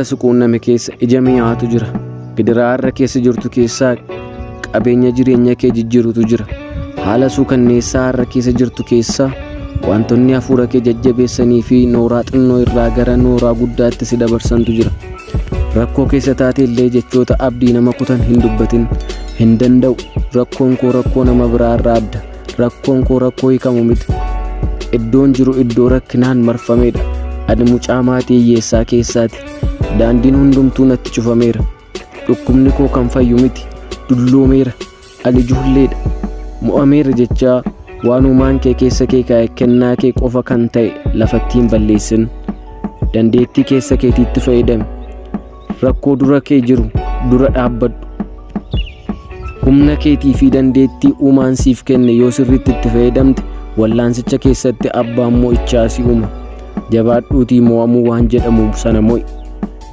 Si quunname keessa ija mi'aatu jira. Gidiraa har'a keessa jirtu keessaa qabeenya jireenya kee jijjiirutu jira. Haala suukanneessaa har'a keessa jirtu keessaa wantoonni hafuura kee jajjabeessanii fi nooraa xinnoo irraa gara nooraa guddaatti si dabarsantu jira. Rakkoo keessa taate illee jechoota abdii nama kutan hin dubbatin. Hin danda'u. Rakkoon koo rakkoo nama biraa irraa adda. Rakkoon koo rakkoo hiikamu miti. Iddoon jiru iddoo rakkinaan marfameedha. Ani mucaa maatii hiyyeessaa keessaati. Daandiin hundumtuu natti cufameera. Dhukkubni koo kan fayyu miti. Dulloomeera. Ani ijoolleedha. Mo'ameera jechaa waan uumaan kee keessa kee kaa'e kennaa kee qofa kan ta'e lafatti hin balleessin. Dandeettii keessa keetiitti fayyadami. Rakkoo dura kee jiru dura dhaabbadhu. Humna keetii fi dandeettii uumaan siif kenne yoo sirriitti itti fayyadamte wallaansicha keessatti abbaan mo'ichaa si uuma. Jabaadhuutii mo'amuu waan jedhamu sana mo'i.